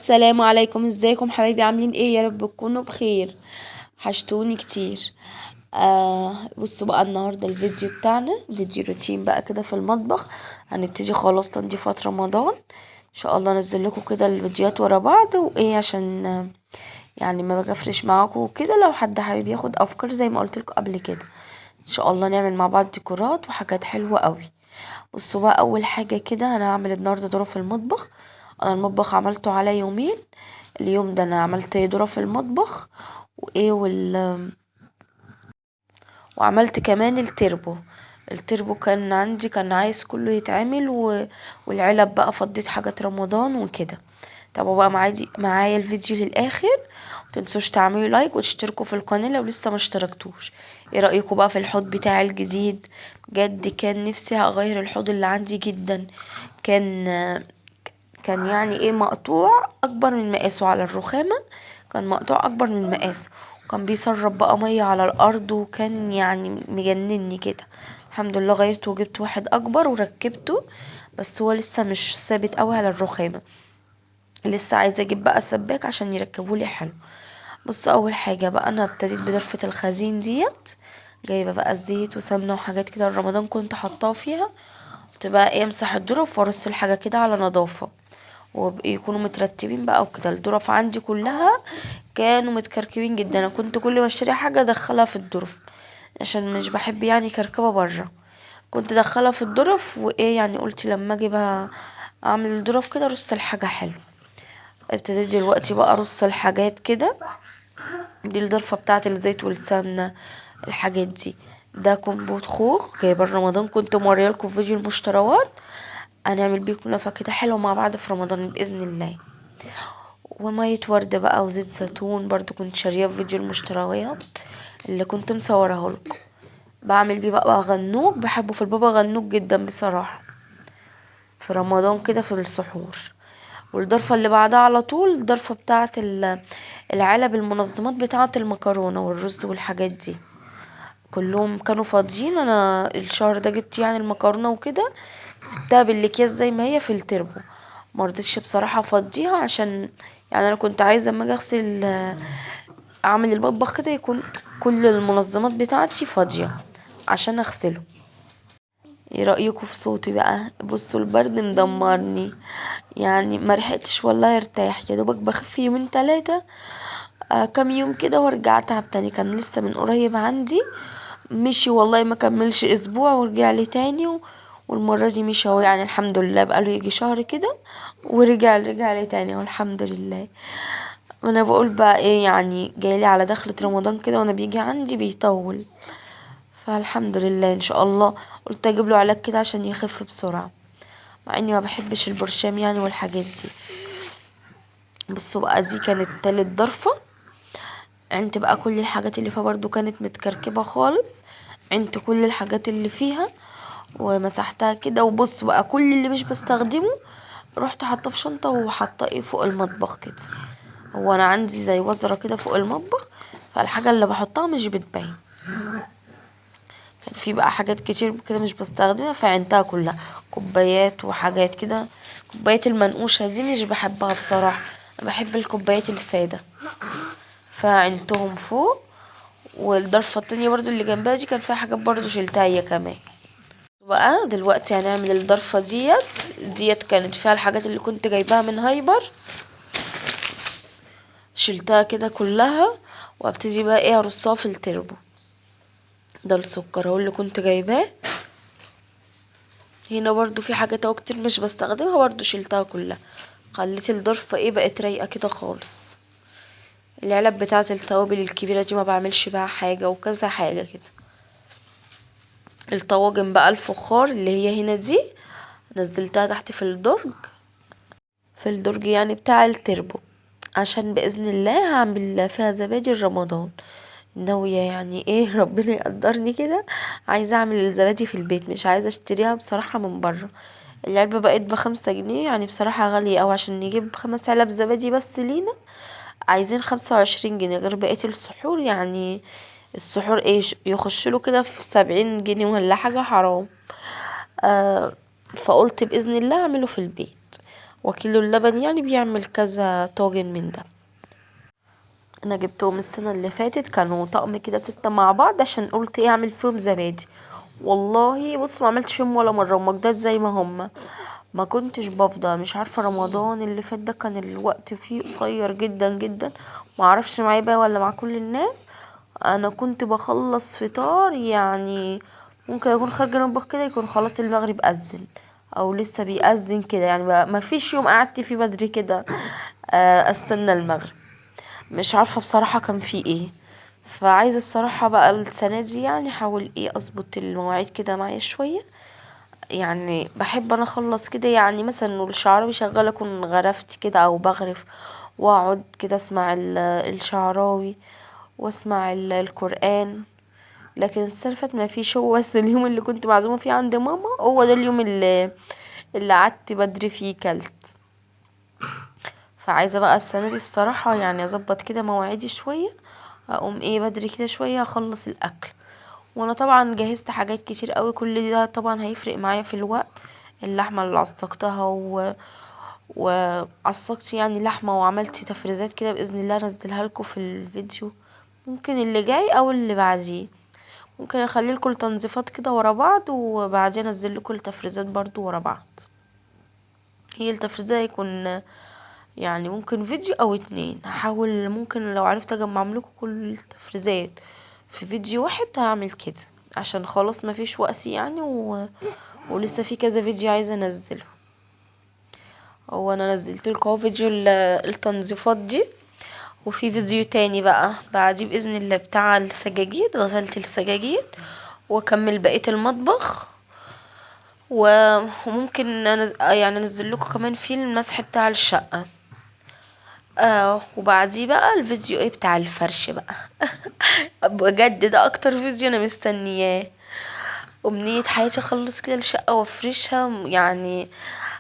السلام عليكم، ازيكم حبايبي؟ عاملين ايه؟ يا رب تكونوا بخير. وحشتوني كتير. بصوا بقى، النهارده الفيديو بتاعنا فيديو روتين بقى كده في المطبخ. هنبتدي خلاص تنظيفات رمضان ان شاء الله. انزل لكم كده الفيديوهات ورا بعض وايه عشان يعني ما بجفرش معاكم وكده. لو حد حابب ياخد افكار زي ما قلت لكم قبل كده، ان شاء الله نعمل مع بعض ديكورات وحاجات حلوة قوي. بصوا بقى، اول حاجة كده انا هعمل النهارده ذره في المطبخ. انا المطبخ عملته على يومين. اليوم ده انا عملت ذره في المطبخ وايه وعملت كمان التربو. التربو كان عندي، كان عايز كله يتعمل والعلب بقى فضيت حاجات رمضان وكده. تابعوا بقى معايا الفيديو للاخر، متنسوش تعملوا like وتشتركوا في القناة لو لسه ما اشتركتوش. ايه رايكم بقى في الحوض بتاعي الجديد؟ بجد كان نفسي اغير الحوض اللي عندي جدا. كان يعني ايه مقطوع اكبر من مقاسه على الرخامه، كان مقطوع اكبر من مقاسه، وكان بيسرب بقى مية على الارض، وكان يعني مجنني كده. الحمد لله غيرته وجبت واحد اكبر وركبته، بس هو لسه مش ثابت قوي على الرخامه، لسه عايزه اجيب بقى سباك عشان يركبولي حلو. بص، اول حاجة بقى انا ابتديت بدرفه الخزين ديت، جايبه بقى زيت وسمنه وحاجات كده رمضان كنت حطاه فيها. قلت بقى ايه، امسح الظرف وارص الحاجة كده على نظافة ويكونوا مترتبين بقى وكده. الظرف عندي كلها كانوا متكركبين جدا، انا كنت كل ما اشتري حاجة ادخلها في الظرف عشان مش بحب يعني كركبه بره، كنت ادخلها في الظرف وايه يعني. قلت لما اجي بقى اعمل الظرف كده ارص الحاجة حلو. ابتديت دلوقتي بقى ارص الحاجات كده. دي الضرفه بتاعه الزيت والسمنه الحاجات دي. ده كومبوت خوخ جايبه رمضان، كنت موريه لكم في فيديو المشتريات. هنعمل بيه كنافه كده حلوة مع بعض في رمضان باذن الله. ومية ورد بقى وزيت زيتون برضو كنت شارياه في فيديو المشتريات اللي كنت مصوره لكم. بعمل بيه بقى غنوج، بحبه في البابا غنوج جدا بصراحة في رمضان كده في السحور. والضرفة اللي بعدها على طول الضرفة بتاعة العلب المنظمات بتاعة المكرونة والرز والحاجات دي، كلهم كانوا فاضيين. انا الشهر ده جبت يعني المكرونة وكده، سبتها بالاكياس زي ما هي في التربو، مرضتش بصراحة افضيها عشان يعني انا كنت عايزة اما اجي اغسل اعمل المطبخ كده يكون كل المنظمات بتاعتي فاضية عشان اغسله. ايه رأيكم في صوتي بقى؟ بصوا البرد مدمرني، يعني ما لحقتش والله ارتاح، يا دوبك بخف يومين تلاتة كام يوم كده وارجع اتعب تاني. كان لسه من قريب عندي مشي والله ما كملش اسبوع ورجع لي تاني، والمرة دي مشي اهو يعني الحمد لله، بقاله يجي شهر كده ورجع لي تاني والحمد لله. وانا بقول بقى ايه يعني جايلي على دخلة رمضان كده وانا بيجي عندي بيطول، فالحمد لله ان شاء الله. قلت اجيب له علاج كده عشان يخف بسرعة، مع اني ما بحبش البرشام يعني والحاجات دي. بصوا بقى، دي كانت تالت ضرفة. عندي بقى كل الحاجات اللي فيها برضو كانت متكركبة خالص، عندي كل الحاجات اللي فيها ومسحتها كده. وبصوا بقى كل اللي مش بستخدمه رحت حاطاه في شنطة وحاطاه ايه فوق المطبخ كده. هو انا عندي زي وزرة كده فوق المطبخ، فالحاجة اللي بحطها مش بتبين. كان في بقى حاجات كتير كده مش بستخدمها فعينتها كلها، كوبايات وحاجات كده. كوبايات المنقوشة دي مش بحبها بصراحة، انا بحب الكوبايات السادة، فعينتهم فوق. والضرفة التانية برضو اللي جنبها دي كان فيها حاجات برضو شلتها هي كمان. بقى دلوقتي هنعمل الضرفة ديت كانت فيها الحاجات اللي كنت جايباها من هايبر، شلتها كده كلها وابتدي بقى ايه ارصها في التربو. ده السكر اهو اللي كنت جايباه. هنا برضو في حاجات اهو كتير مش بستخدمها برضو شلتها كلها، خليت الضرفة ايه بقت رايقة كده خالص. العلب بتاعة التوابل الكبيرة دي ما بعملش بيها حاجة وكذا حاجة كده. الطواجن بقى الفخار اللي هي هنا دي نزلتها تحت في الدرج، في الدرج يعني بتاع التربو، عشان بإذن الله هعمل فيها زبادي رمضان. ناوية يعني ايه ربنا يقدرني كده، عايزة اعمل الزبادي في البيت، مش عايزة اشتريها بصراحة من بره. العلبة بقت ب5 جنيه، يعني بصراحة غالية اوي. عشان نجيب 5 علب زبادي بس لينا عايزين 25 جنيه، غير بقية السحور. يعني السحور ايه يخشله كده في 70 جنيه ولا حاجة، حرام. فقلت بإذن الله اعمله في البيت. وكيلو اللبن يعني بيعمل كذا طاجن من ده. انا جبتهم السنة اللي فاتت كانوا طقم كده 6 مع بعض، عشان قلت ايه اعمل فيهم زبادي. والله بصوا ما عملتش فيهم ولا مرة، وما جداد زي ما هم، ما كنتش بفضى. مش عارفة رمضان اللي فات ده كان الوقت فيه قصير جدا جدا، ما اعرفش معايا بقى ولا مع كل الناس. انا كنت بخلص فطار يعني ممكن اكون خارجه المطبخ كده يكون خلاص المغرب اذن او لسه بيأذن كده، يعني ما فيش يوم قعدت فيه بدري كده استنى المغرب. مش عارفه بصراحة كان فيه ايه. فعايزه بصراحة بقى السنة دي يعني احاول ايه اظبط المواعيد كده معايا شوية، يعني بحب انا اخلص كده، يعني مثلا والشعراوي شغالة اكون غرفت كده او بغرف، واقعد كده اسمع الشعراوي واسمع القرآن. لكن السنة اللي فاتت ما فيش، هو بس اليوم اللي كنت معزومه فيه عند ماما هو ده اليوم اللي قعدت بدري فيه كلت. فعايزه بقى السنة دي الصراحة يعني اظبط كده مواعيدي شوية، اقوم ايه بدري كده شوية اخلص الاكل. وانا طبعا جهزت حاجات كتير قوي، كل ده طبعا هيفرق معايا في الوقت. اللحمة اللي عصقتها وعصقت يعني لحمه وعملت تفريزات كده، باذن الله انزلها لكم في الفيديو ممكن اللي جاي او اللي بعديه. ممكن اخلي لكم التنظيفات كده ورا بعض، وبعدين انزل لكم التفريزات برضو ورا بعض. هي التفريزات هيكون يعني ممكن فيديو او 2، هحاول ممكن لو عرفت اجمع لكم كل التفريزات في فيديو واحد هعمل كده، عشان خلاص مفيش وقت يعني ولسه في كذا فيديو عايزه انزله. هو انا نزلت لكم اهو فيديو التنظيفات دي، وفي فيديو تاني بقى بعديه باذن الله بتاع السجاجيد، غسلت السجاجيد واكمل بقية المطبخ، وممكن يعني انزل لكم كمان فيه المسح بتاع الشقة. وبعديه بقى الفيديو ايه بتاع الفرش بقى. بجد ده اكتر فيديو انا مستنياه، امنية حياتي اخلص كده الشقة وافرشها، يعني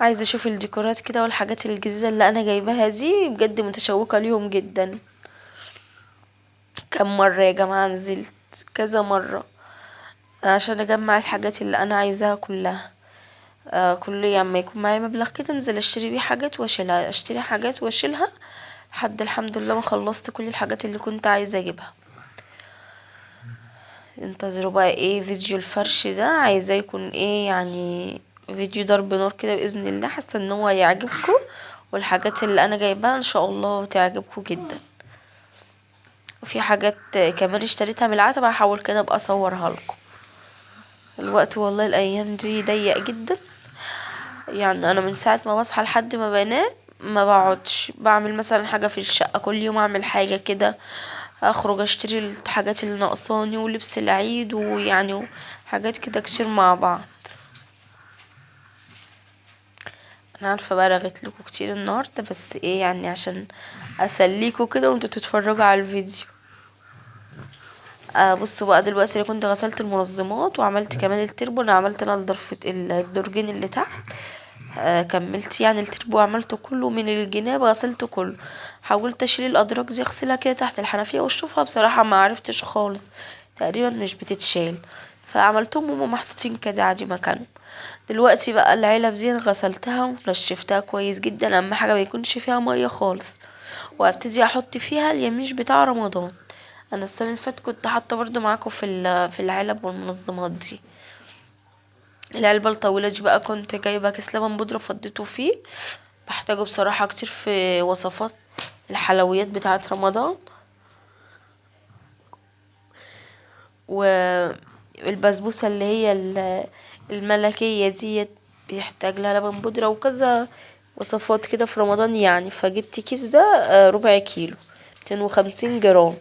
عايزة اشوف الديكورات كده والحاجات الجديدة اللي انا جايباها دي، بجد متشوقة ليهم جدا. كم مرة يا جماعة نزلت كذا مرة عشان اجمع الحاجات اللي انا عايزاها كلها. كل يوم ما يكون معايا مبلغ كده انزل اشتري بيه حاجات واشيلها، اشتري حاجات واشيلها، لحد الحمد لله ما خلصت كل الحاجات اللي كنت عايزة اجيبها. انتظروا بقى ايه فيديو الفرش ده، عايزاه يكون ايه يعني فيديو ضرب نار كده باذن الله، حاسه ان هو هيعجبكم، والحاجات اللي انا جايباها ان شاء الله تعجبكم جدا. وفي حاجات كمان اشتريتها من العتبة هحاول كده ابقى اصورها لكم. الوقت والله الايام دي ضيق جدا، يعني انا من ساعة ما بصحى لحد ما بنام ما بقعدش، بعمل مثلا حاجة في الشقة كل يوم، اعمل حاجة كده، اخرج اشتري الحاجات اللي ناقصاني ولبس العيد ويعني حاجات كده كتير مع بعض. انا عارفه بقى رغيت لكم كتير النهارده، بس ايه يعني عشان اسليكوا كده وانتوا تتفرجوا على الفيديو. بصوا بقى دلوقتي انا كنت غسلت المنظمات وعملت كمان التربو، انا عملت انا الدرجين اللي تحت، كملت يعني التربو وعملته كله من الجناب، غسلته كله. حاولت اشيل الادراج دي اغسلها كده تحت الحنفية واشطفها، بصراحة ما عرفتش خالص، تقريبا مش بتتشال، فعملتهم وهما محطوطين كده عادي مكانهم. دلوقتي بقى العلب دي غسلتها ونشفتها كويس جدا، اهم حاجة ما يكونش فيها مية خالص، وابتدي احط فيها اليميش بتاع رمضان. انا السنة اللي فاتت كنت حاطه برضو معاكم في العلب والمنظمات دي. العلبة الطويلة دي بقى كنت جايبه كيس لبن بودره فضيته فيه، بحتاجه بصراحة كتير في وصفات الحلويات بتاعه رمضان. والبسبوسه اللي هي الملكية ديت بيحتاج لها لبن بودره وكذا وصفات كده في رمضان يعني، فجبت كيس ده ربع كيلو 250 جرام.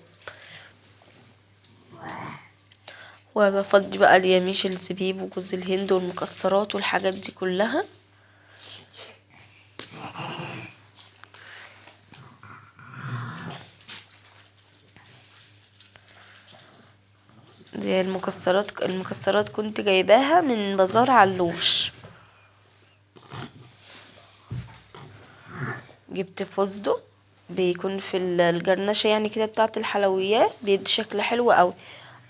وبفضي بقى اليميش الزبيب وجوز الهند والمكسرات والحاجات دي كلها. دي المكسرات كنت جايباها من بازار علوش. جبت فستق بيكون في الجرنشة يعني كده بتاعة الحلويات، بيدي شكل حلو قوي.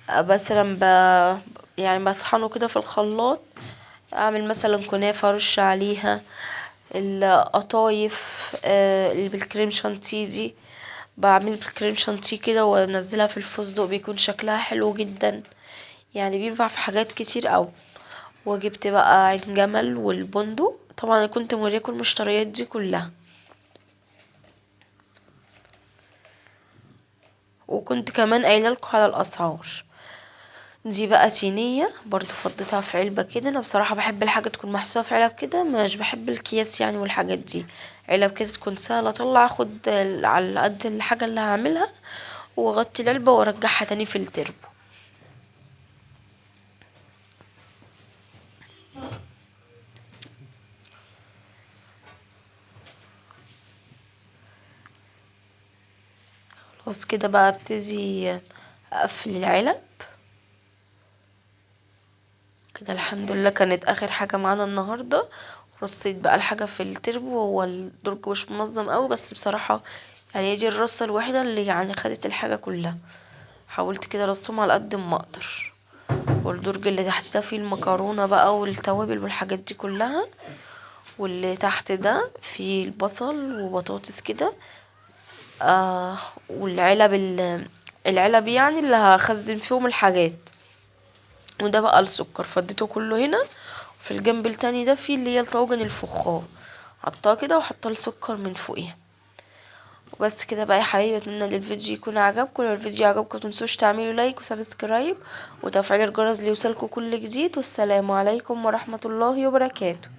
مثلا يعني بطحنه كده في الخلاط، اعمل مثلا كنافة ارش عليها، القطايف اللي بالكريم شانتيه دي، بعمل بالكريم شانتيه كده وانزلها في الفستق بيكون شكلها حلو جدا، يعني بينفع في حاجات كتير قوي. وجبت بقى عين جمل والبندق، طبعا انا كنت موريكم المشتريات دي كلها، وكنت كمان قايله لكم على الاسعار. دي بقى تينية برضو فضيتها في علبة كده، انا بصراحة بحب الحاجة تكون محطوطة في علب كده، مش بحب الكياس يعني والحاجات دي، علب كده تكون سهلة اطلع اخد على قد الحاجة اللي هعملها واغطي العلبة وارجعها تاني في التربو. خلاص كده بقى ابتدي اقفل العلب كده. الحمد لله كانت اخر حاجة معانا النهاردة. رصيت بقى الحاجة في التربو، هو الدرج مش منظم قوي بس بصراحة يعني دي الرصة الوحيدة اللي يعني خدت الحاجة كلها، حاولت كده ارصهم على قد ما اقدر. والدرج اللي تحت ده فيه المكرونة بقى والتوابل والحاجات دي كلها، واللي تحت ده فيه البصل وبطاطس كده، والعلب العلب يعني اللي هخزن فيهم الحاجات. وده بقى السكر فضيته كله هنا. وفي الجنب التاني ده فيه اللي هي الطواجن الفخار، حطاها كده وحاطه السكر من فوقيها. وبس كده بقى يا حبايبي، اتمنى ان الفيديو يكون عجبكم. لو الفيديو عجبكم متنسوش تعملوا like و subscribe وتفعيل الجرس ليوصلكم كل جديد. والسلام عليكم ورحمة الله وبركاته.